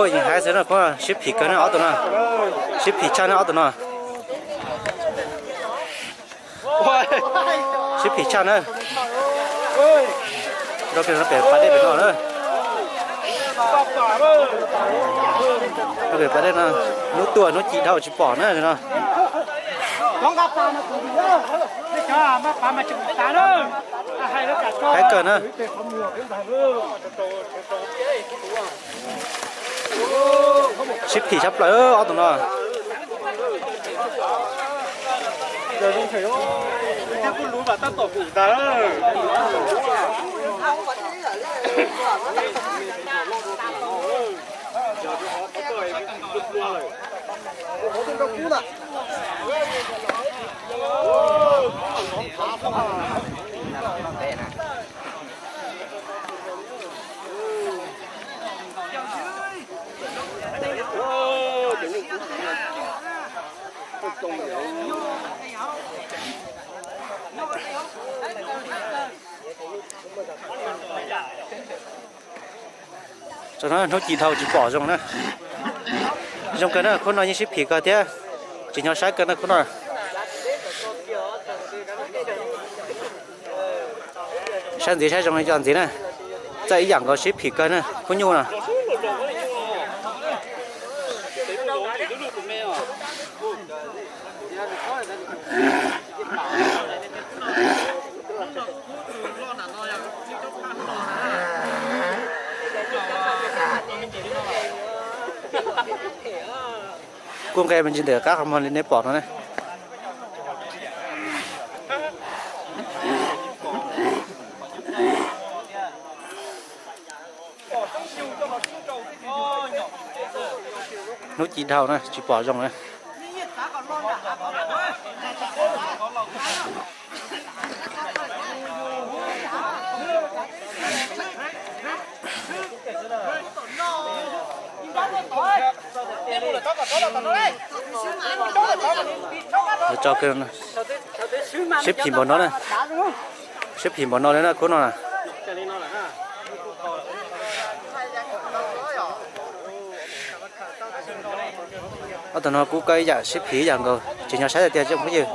Yeej haib xwb no, sib phim kawg na ob tug no. Sib phim tshaj na ob tug no. Sib phim tshaj na. Rau pem pas dej pem no na. Rau pem pas dej no, hnub tuaj hnub ci dhau tsis pom na no. Haib kawg na. Sib phim tshaj plaws ob tug no. Tam no hnub ci dhau tsis pom zoo na. Zoo kawg na, khub no yeej sib phim kawg thiab. Tsis nyob saib kawg na khub no. Saib ntxiv saib zoo li cov ntxiv na. Txawj ib yam nkaus, sib phim kawg na khub nyuj no. Kuj nqe me ntsis ntawm qab qhov muag li nej pom no na. Hnub ci dhau na tsis pom zoo na. Tso, sib phim npaum no na. Sib phim npaum no li na khub no na. Ob tug no kuj koj ib yam sib phim ib yam nkaus, tsis nyob saib tiag tiag tsoom phooj ywg.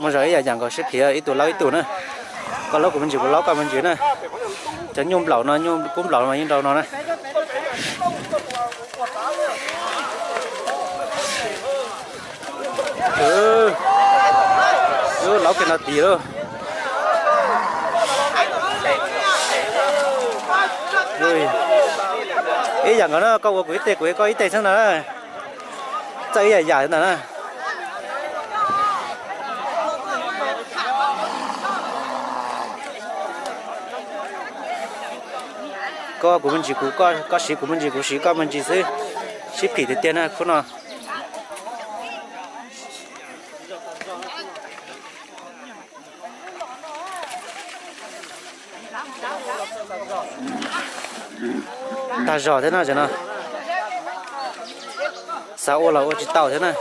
Muaj zog ib yam yam nkaus, sib phim ib tug laub ib tug na. Koj laub kuv me ntsis, kuv laub koj me ntsis na. Cov nyuj nplaum no, nyuj kub nplaum no mas yeej nrau no na. Laub kiag no tid lauj. Ib yam nkaus na, koj ua kuv ib teg, kuv ua koj ib teg xwb ntag na. Txawj ib yam yam ntag na. Koj kuv me ntsis, kuv, koj siv kuv me ntsis, kuv siv koj me ntsis xwb. Sib phim tiag tiag na khub no. Tag zog thiab no, xav ua los ua tsis tau thiab na.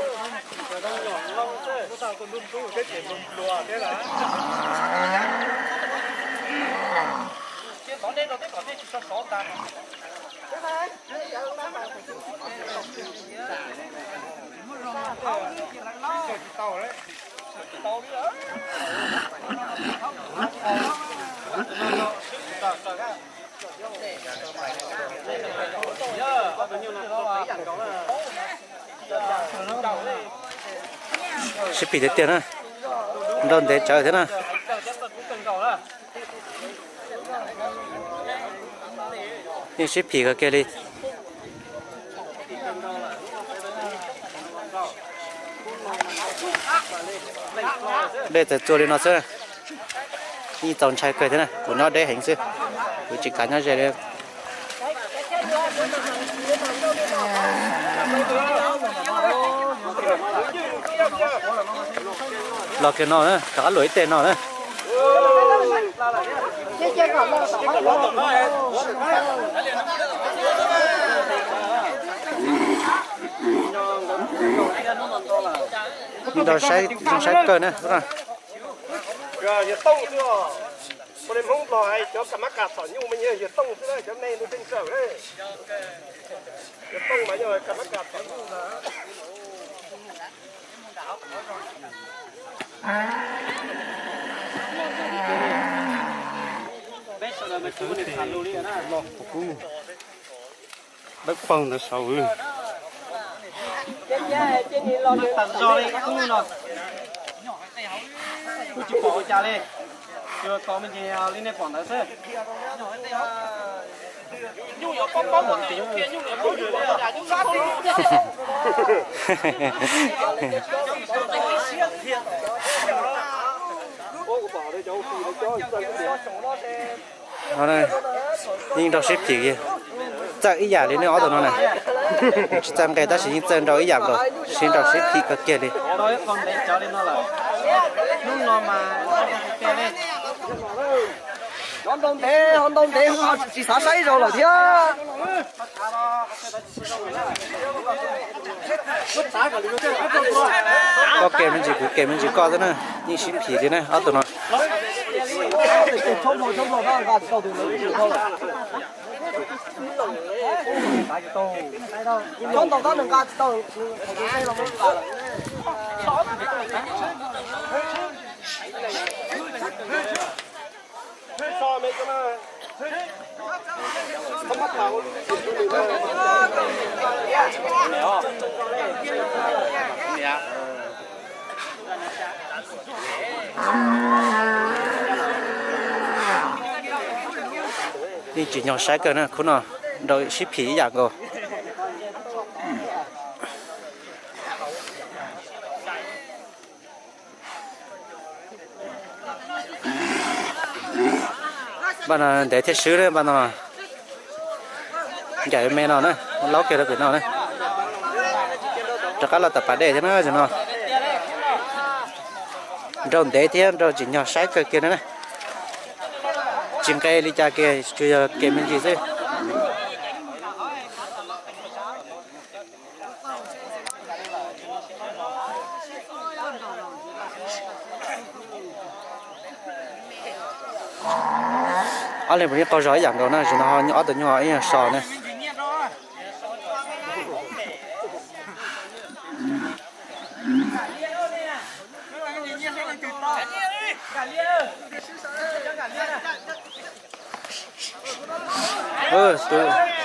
Sib phim tiag tiag na. Nrau ntev tsawv thiab na. Yeej sib phim kawg kiag li. Dej txawm txua li no xwb, yeej txaus ntshai kawg thiab na. Kuv nyob deb heev xwb, kuv tsis kam nyob ze li. Los kiag no na, rov qab luam ib teg no na. Nrau saib zoo saib kawg na. Yawg Tooj xwb os. Ua li Hmoob Nplog hais cov kas mab kas txom nyuj me nyuag yawg Tooj xwb na, cov me ntawd pheej txawj. Yawg Tooj mas yog kas mab kas txom nyuj ntag. Peb paug ntawd saud. Kuj tsis pom ua cas li, tsuas tos me ntsis li nej pom ntawd xwb. Yeej nrau sib phim, txawj ib yam li nej ob tug no na. Tsis txawj nqe tab sis yeej txawj nrau ib yam nkaus, sib nrau sib phim kawg kiag li. Nrau ntev ho nrau ntev ho tsis xav saib zaus lawm thiab. Koj kem me ntsis kuv kem me ntsis koj xwb na, yeej sib phim li na ob tug no. Yeej tsim nyog saib kawg na, khub no nrau sib phim ib yam nkaus. Npaj no ntev thiab swb na, npaj no ncaim me no na, laub kiag rau pem no na. Rov qab los tom pas dej thiab na, no nrau ntev thiab nrau tsim nyog saib kawg kiag na. Tsis nqe li cas kiag, tsuas yog kem me ntsis xwb. Ob leeg puas yeej qaug zog ib yam nkaus na, zaum no ob tug nyuj ib nyuag so na.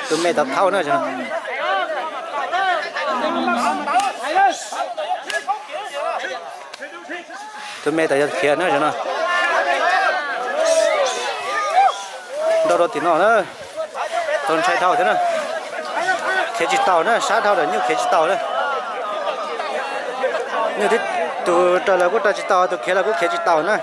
Tus me tau thauj na. Tus me tau yog khiav na no. Nrau rau tim no na. Tau ntshai dhau thiab na. Khiav tsis taus na, sab dhau lawm nyuj khiav tsis taus na. Nyuj twb, tus raws lawv kuj raws tsis taus, tus khiav lawv kuj khiav tsis taus na.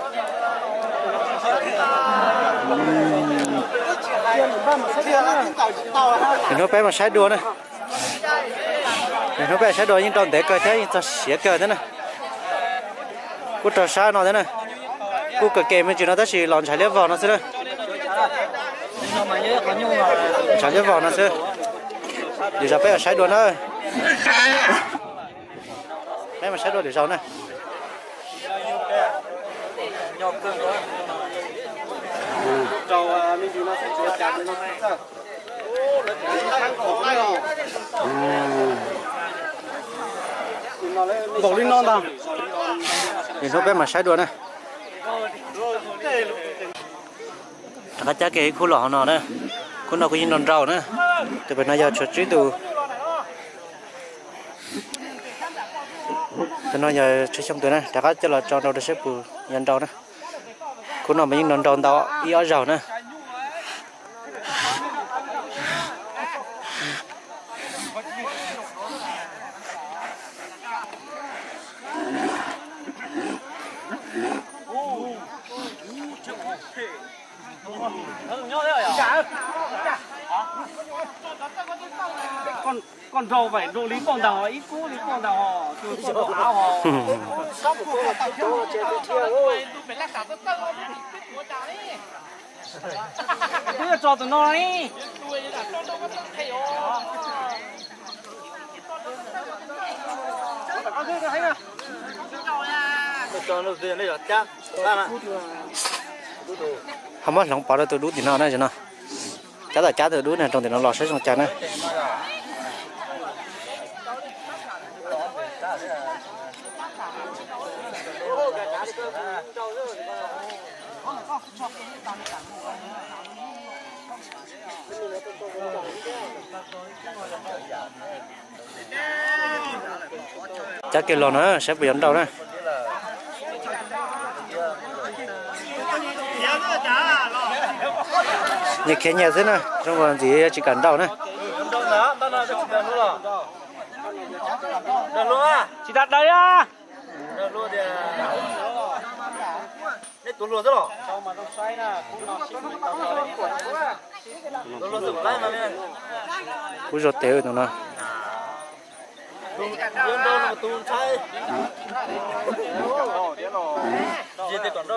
Hnub peb mus saib dua na. Hnub peb saib dua yeej rau ntev kawg thiab yeej txog siav kawg thiab na. Kuj rau sab no thiab na. Kuj kawg kem me ntsis no tab sis los ntshav liab vog no xwb na. Ntshav liab vog no xwb. Lwm zaus peb mus saib dua na. Peb mus saib dua lwm zaus na. Npaum li no ntag. Lwm hnub peb mam saib dua na. Rov qab cab kiag ib khub los hauv no na. Khub no kuj yeej nrau nrau na. Tus pem no yog tshuav tsib tus. Tus no yog tshuav xyoo tus na. Rov qab coj los tso nrau rau saib puas yog nrau na. Khub no mas yeej nrau nrau ntau ib ob zaug na. Koj nrau pem nrau li poj ntag, ib kub li poj ntag, tus poj ntag av ho. Kuv yuav tso tus no li. Ho muab hloov pov rau tus dub tim no na, no. Cab tom cab tus dub no rau tim no los saib zoo cas na. Cab kiag los na saib puas yuav nrauj na. Nyias khiav nyias xwb na, zoo ntxiv tsis kam nrauj na. Tsis tas daws. Kuv zog tes tus no.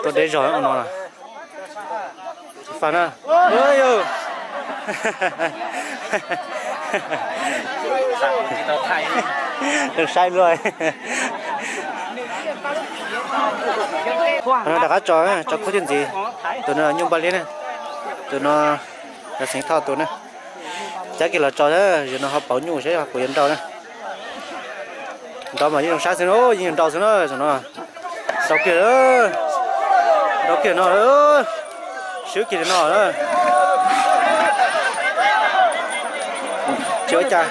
Tuaj deb zog no. Faj na. Saib luaj. Rov qab tso, tso kub thiab ntxiv. Tus no nyuj npaj liab na. Tus no yog xeev thoj tus na. Cab kiag los tso, zaum no ho pauv nyuj saib ho puas yuav nrauj na. Nrauj mas yeej zoo saib xwb na, yeej yuav nrauj xwb na, zaum no. Nrauj kiag, nrauj kiag no, swb kiag li no. Tsis ua cas.